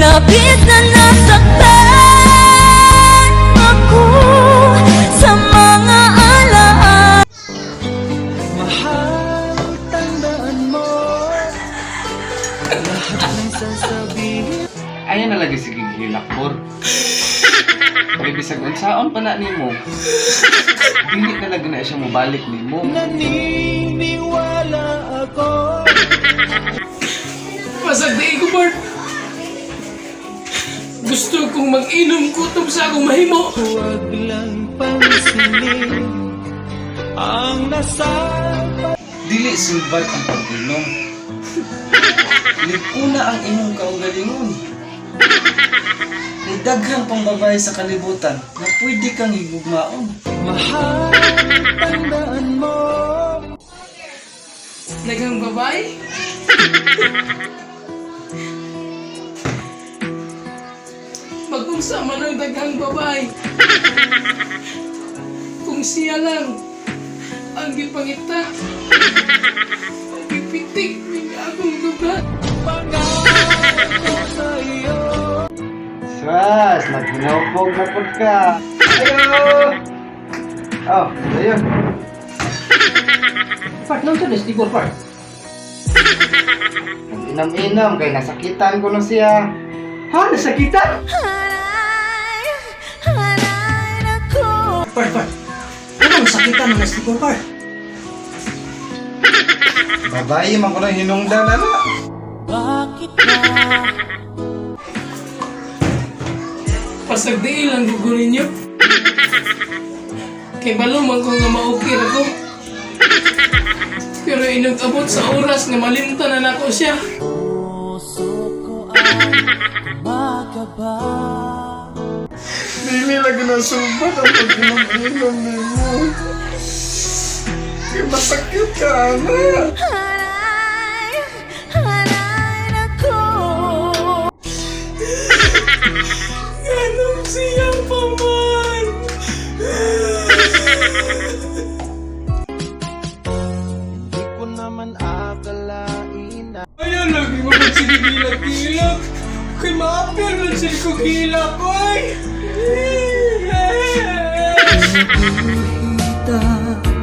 Labis na nasaktan ako sa mga alaala. Mahal, tandaan mo lahat ng sasabihin. Ayan na lagi sige gihilak, por. Kay bisag unsaon pa na nimo, dili na lagi na siya mobalik nimo. Naniniwala ako. Pasagdiin ko, Bart. Gusto kong mag-inom kutob sa akong mahimo. Huwag lang pansinin ang nasa Dili sulbad ang pag-inom. Liguna ang imong kaugalingon. Kay daghan pang babae sa kalibutan na pwede kang higugmaon. Mahal, tandaan mo. Daghang babae? Mag-unsa man ang daghang babae. Kung siya lang ang gipangita, ang gipitik ng akong duga. Pangako sa iyo. Swas, naghinawpog na pud ka. Ayo! Oh, ayun. Part lang siya, Nestigor part. Nag-inom-inom kay nasakitan ko no siya. Ha? Nasakitan? Aray, aray ako. Part, part. Ano nasakitan ng Nestigor part? Babae man ko nang hinungdan ana. Bakit ba? Pasagdiin lang gugo ninyo. Kay balo man ko nga maukir ako. Pero inag-abot sa oras nga malimtan na nako siya. Puso ko ay kumakaba. Dili lagi na sulbad ang pag-inom-inom nimo. Kay masakit ka ana. Aray, aray ako. Anong siya pa man? Hindi ko naman akalain na Ayaw lagi mo magsigigilak-gilak. Kay maapir man siya ko gilak, oy! kita.